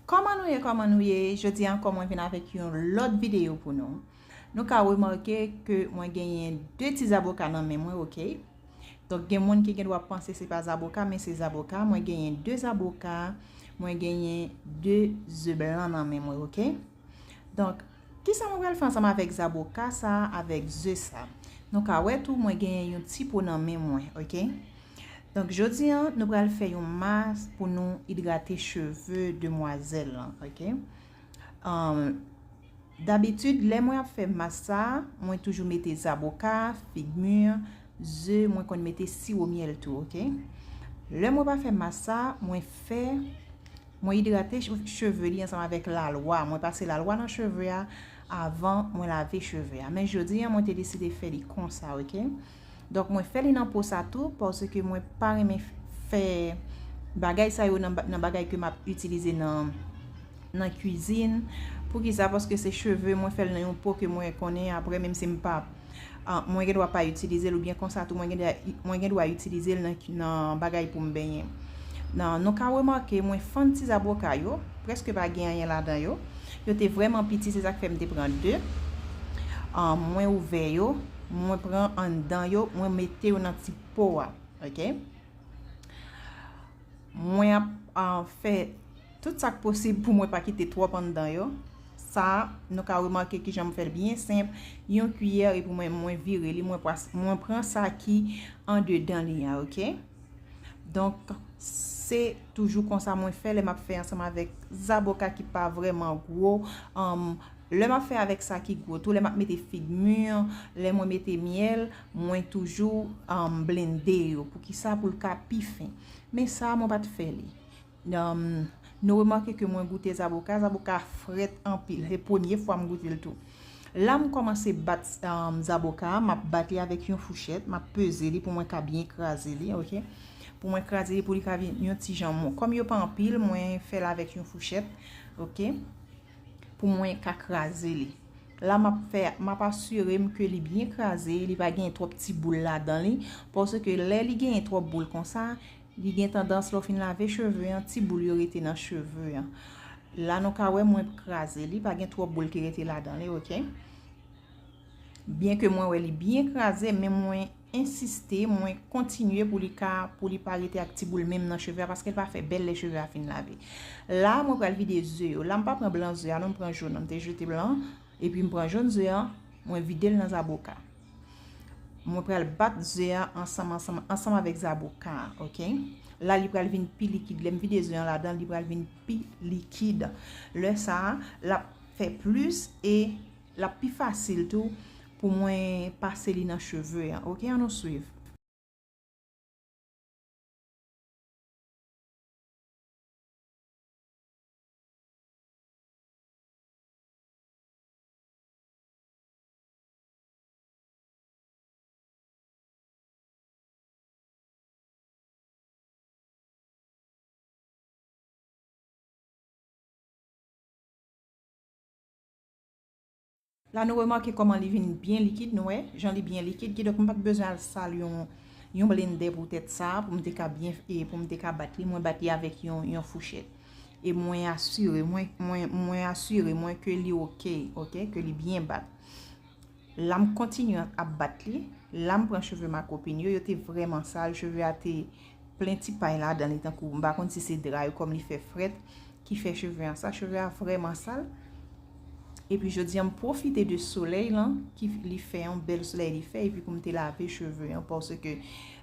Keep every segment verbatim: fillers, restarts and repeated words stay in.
Kòman nou ye, kòman nou ye? Jodi a ankò mwen vin avèk yon lòt videyo pou nou. Nou ka remake ke mwen genyen de ti zaboka nan men mwen, oke? Donk gen moun ki gen dwa panse se pa zaboka, men se zaboka. Mwen genyen de zaboka, mwen genyen de ze blan nan men mwen, oke? Donk, kisa mwen pral fè ansanm avèk zaboka sa, avèk ze sa? Nou ka wè tou, mwen genyen yon ti po nan men mwen, oke? Donk, jodi a, nou pral fè yon mas pou nou idrate cheve demwazèl lan, oke? Ahn, dabitid, lè mwen ap fè mas sa, mwen toujou mete zaboka, fig mi, ze, mwen konn mete siwo myèl tou, oke? Lè mwen pa fè mas sa, mwen fè, mwen idrate che-, cheve li ansanm avèk lalwa. Mwen pase lalwa nan cheve a avan mwen lave cheve a. Men jodi a, mwen te deside fè li konsa, oke? Donk, mwen fè li nan po sa tou, paske mwen pa renmen fè bagay sa yo nan ba-, nan bagay ke m ap itilize nan, nan kwizin. Poukisa? Paske se cheve, mwen fè l nan yon po ke mwen konnen apre, menm si m pa, ah, mwen gen dwa pa itilize l, oubyen konsa tou, mwen gen dwa, mwen gen dwa itilize l nan, nan bagay pou m benyen. Nan, nou ka remake, mwen fann ti zaboka yo, prèske pa gen anyen ladan yo. Yo te vrèman piti, se sa k fè m te pran de. Ah, mwen ouvè yo, mwen pran anndan yo, mwen mete yo nan ti po a, oke? Mwen ap, ah, fè tout sa k posib pou mwen pa kite twòp anndan yo. Sa, nou ka remake kijan m fè l byen senp. Yon kiyè, epi mwen, mwen vire li, mwen pras-, mwen pran sa ki andedan li a, oke? Donk, se toujou konsa mwen fè lè m ap fè ansanm avèk zaboka ki pa vrèman gwo. Ahn, lè m ap fè avèk sa ki gwo tou, lè m ap mete fig mi, lè mwen mete myèl, mwen toujou, ahn, blende yo. Poukisa? Pou l ka pi fen. Men sa, mwen pa t fè li. Ahn, nou remake ke mwen goute zaboka, zaboka frèt anpil. Se premye fwa m goute l tou. La, m kòmanse bat, ahn, zaboka a, m ap bat li avèk yon fouchèt, m ap peze li pou mwen ka byen kraze li, oke? Pou mwen kraze li, pou li ka vin yon ti jan mou. Kòm yo pa anpil, mwen fè l avèk yon fouchèt, oke? Pou mwen ka kraze li. La, m ap fè, m ap asire m ke li byen kraze, li pa gen twòp ti boul ladan li, paske lè li gen twòp boul konsa, li gen tandans, lè w fin lave cheve an, ti boul yo rete nan cheve an. La, nou ka wè mwen kraze li, pa gen twòp boul ki rete ladan li, oke? Byen ke mwen wè li byen kraze, men mwen ensiste, mwen kontinye pou li ka, pou li pa rete ak ti boul menm nan cheve a, paske l pa fè bèl lè cheve a fin lave. La, mwen pral vide ze yo. La, m pa pran blan ze a, non, m pran jòn an. M te jete blan an, epi m pran jòn ze a, mwen vide l nan zaboka. Mwen pral bat ze a ansanm, ansanm, ansanm avèk zaboka a, oke? La, li pral vin pi likid. Lè m vide ze an ladan, li pral vin pi likid. Lè sa a, l ap fè plis e l ap pi fasil tou pou mwen pase li nan cheve an. Oke, ann nou swiv. La, nou remake kòman li vin byen likid, nou wè, jan li byen likid, kidonk m pa t bezwen al sal yon, yon blendè pou tèt sa, pou m te ka byen, e pou m te ka bat li, mwen bat li avèk yon, yon fouchèt. E mwen asire, mwen, mwen, mwen asire mwen ke li oke, oke, ke li byen bat. La, m kontinye ap bat li. La, m pran cheve makopin yo, yo te vrèman sal, cheve a te plen ti pay ladan li, tankou, m pa konn si se dra yo, kòm li fè frèt, ki fè cheve an sa. Cheve a vrèman sal. Epi jodi a, m pwofite de solèy lan, ki li fè, yon bèl solèy li fè, epi pou m te lave cheve an, paske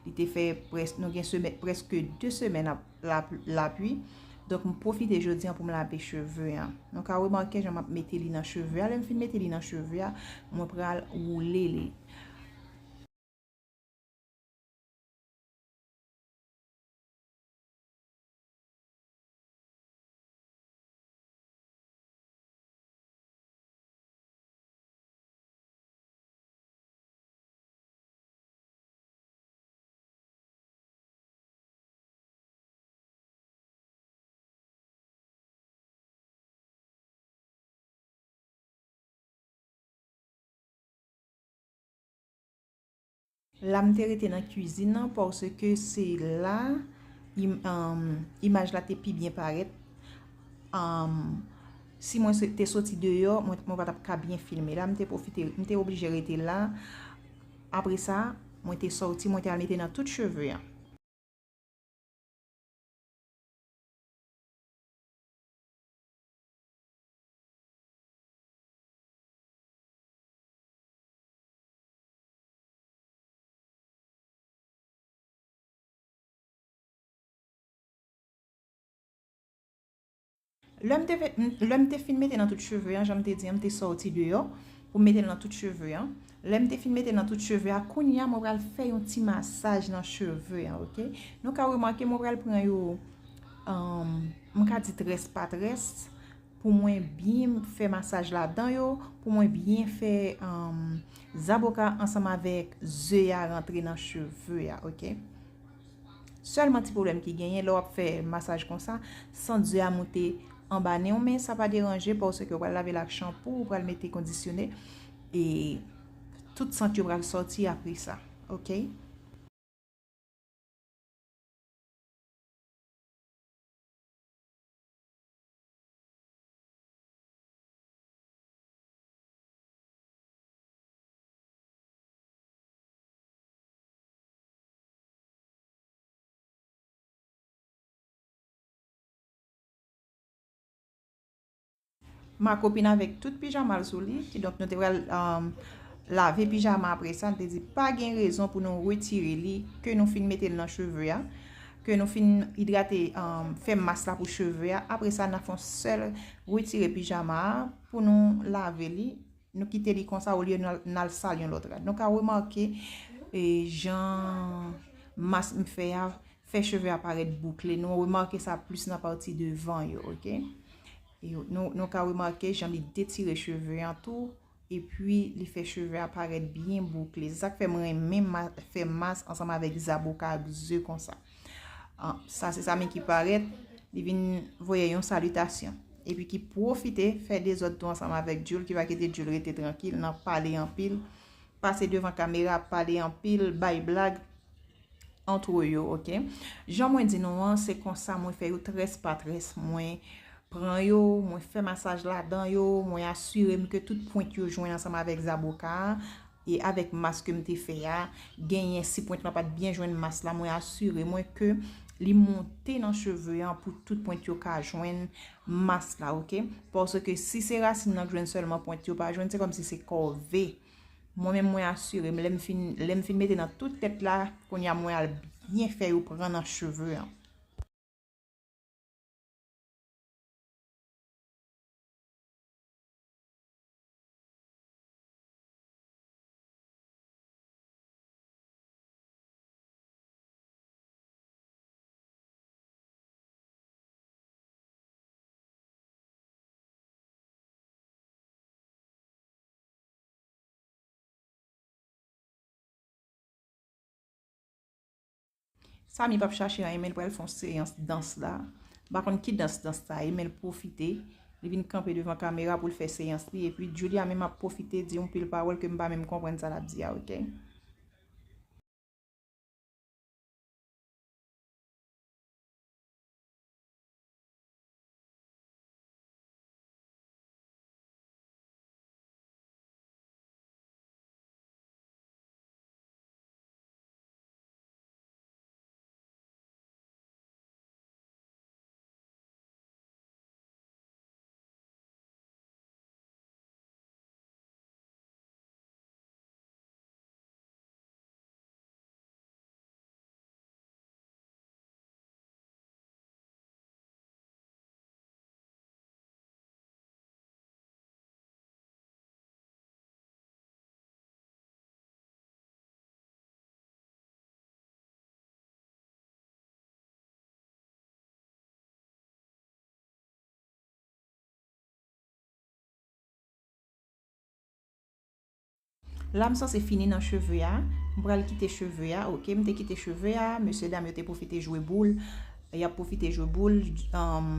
li te fè près-, nou gen semè-, prèske de semèn ap lapl-, lapli. Donk, m pwofite jodi a pou m lave cheve an. Nou ka remake jan m ap mete li nan cheve a. Lè m fin mete li nan cheve a, mwen pral woule li. La, m te rete nan kwizin nan, paske se la im-, um, imaj la te pi byen parèt. um, si mwen se- te soti deyò, mwen, mwen pa t ap ka byen filme. La, m te pwofite, m te oblije rete la. Apre sa, mwen te sòti, mwen te al mete nan tout cheve an. Lè m te, fe- m- lè m te fin mete nan tout cheve an, jan m te di an, m te sòti deyò pou m mete l nan tout cheve an. Lè m te fin mete nan tout cheve a, kounye a mwen pral fè yon ti masaj nan cheve an, oke? Nou ka remake mwen pral pran yo, um, m ka di tres pa tres, pou mwen byen fè masaj ladan yo, pou mwen byen fè, um, zaboka ansanm avèk ze a rantre nan cheve a, oke? Sèlman ti pwoblèm ki genyen lè w ap fè masaj konsa, sant ze a moute anba nen w, men sa pa deranje paske w pral lave l ak chanpou, ou pral mete kondisyonè, e tout sant yo pral sòti apre sa, oke? Ma copine avèk tout pijama l sou li, kidonk nou te pral, um, lave pijama apre sa, nou te di pa gen rezon pou nou retire li, ke nou fin mete l nan cheve a, ke nou fin idrate, um, fè mas la pou cheve a. Apre sa, n a fè yon sèl retire pijama a pou nou lave li. Nou kite li konsa olye n al, n al sal yon lòt rad. Nou ka remake, e, jan mas m fè a fè cheve a parèt boukle. Nou remake sa plis nan pati devan yo, oke? E nou, nou ka remake jan li detire cheve an tou, epi li fè cheve a parèt byen boukle. Se sa k fè m renmen ma- fè mas ansanm avèk zaboka ak ze konsa. Ah, sa se sa men ki parèt, li vin voye yon salitasyon. Epi ki pwofite fè dezòd tou ansanm avèk Jul, ki pa kite Jul rete trankil nan pale anpil, pase devan kamera, pale anpil, bay blag, antre yo, oke? Jan mwen di nou an, se konsa mwen fè yo tres pa tres. Mwen pran yo, mwen fè masaj ladan yo, mwen asire m ke tout pwent yo jwenn ansanm avèk zaboka a, e avèk mas ke m te fè a, genyen si pwent lan pa t byen jwenn mas la, mwen asire mwen ke li monte nan cheve an pou tout pwent yo ka jwenn mas la, oke? Paske si se rasin nan k jwenn sèlman pwent yo pa jwenn, se kòmsi se kòve. Mwen menm mwen asire m, lè m fin, lè m fin mete nan tout tèt la, kounye a mwen al byen fè yo pran nan cheve an. Samy p ap chache anyen, men l pral fè yon seyans dans la. M pa konn ki dans dans sa ye, men l pwofite. Li vin kanpe devan kamera pou l fè seyans li. Epi Julia menm ap pwofite di yon pil pawòl ke m pa menm konprann sa l ap di a, oke? La, m sanse fini nan cheve a. M pral kite cheve a, oke. M te kite cheve a. Mesye dam yo te pwofite jwe boul. Y ap pwofite jwe boul, um,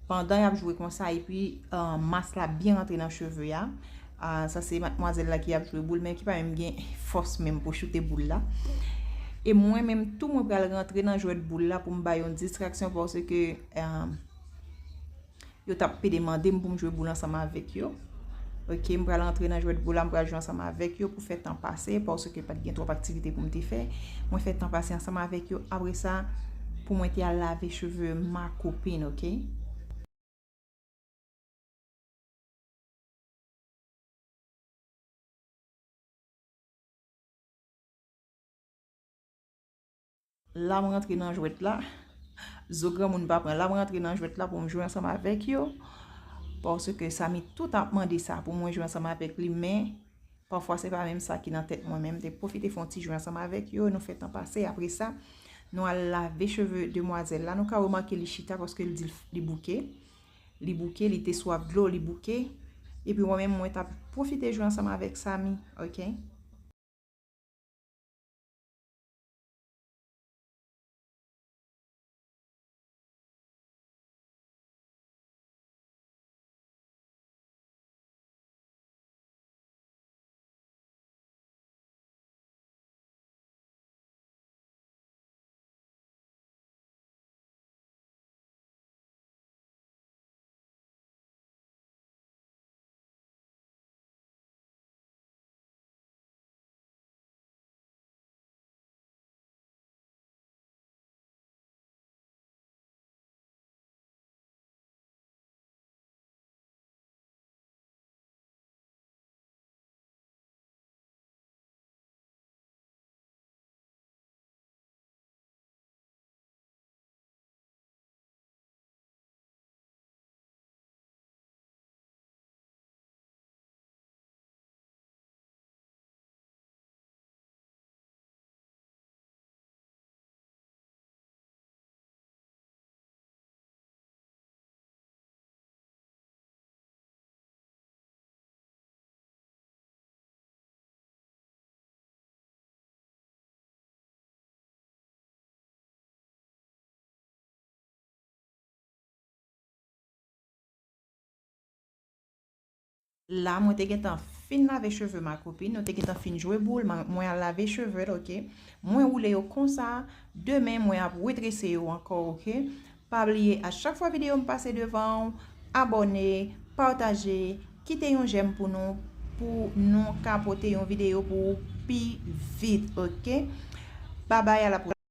pandan y ap jwe konsa. Epi, um, mas la byen rantre nan cheve a. Ah, sa se madmwazèl la ki ap jwe boul, men ki pa menm gen fòs menm pou choute boul la. E mwen menm tou, mwen pral rantre nan jwèt boul la pou m bay yon distraksyon, paske, um, Yo t ap pede mande m pou m jwe boul ansanm avèk yo. Ok, m pral antre nan jwèt boul la, m pral jwe ansanm avèk yo pou fè tan pase, paske pa t gen twòp aktivite pou m te fè. Mwen fè tan pase ansanm avèk yo. Apre sa, pou mwen te al lave cheve ma copine, ok? La m rantre nan jwèt la. Zo granmoun pa pran. La m rantre nan jwèt la pou m jwe ansanm avèk yo. Paske Samy tout ap mande sa pou mwen jwe ansanm avèk li, men pafwa se pa menm sa ki nan tèt mwen. Men m te pwofite fè yon ti jwe ansanm avèk yo, nou fè tan pase. Apre sa, nou al lave cheve demwazèl la. Nou ka remake li chita paske li di l, li bouke. Li bouke, li te swaf dlo, li bouke. Epi mwen menm, mwen t ap pwofite jwe ansanm avèk Samy, ok? La, mwen te gentan fin lave cheve ma copine, nou te gentan fin jwe boul, ma- mwen al lave cheve l, ok? Mwen woule yo konsa, demen mwen ap retrese yo ankò, ok? Pa bliye, a chak fwa videyo m pase devan w, abòne, pataje, kite yon jèm pou nou, pou nou ka pote yon videyo pou ou pi vit, ok? Babay, a la pwochèn.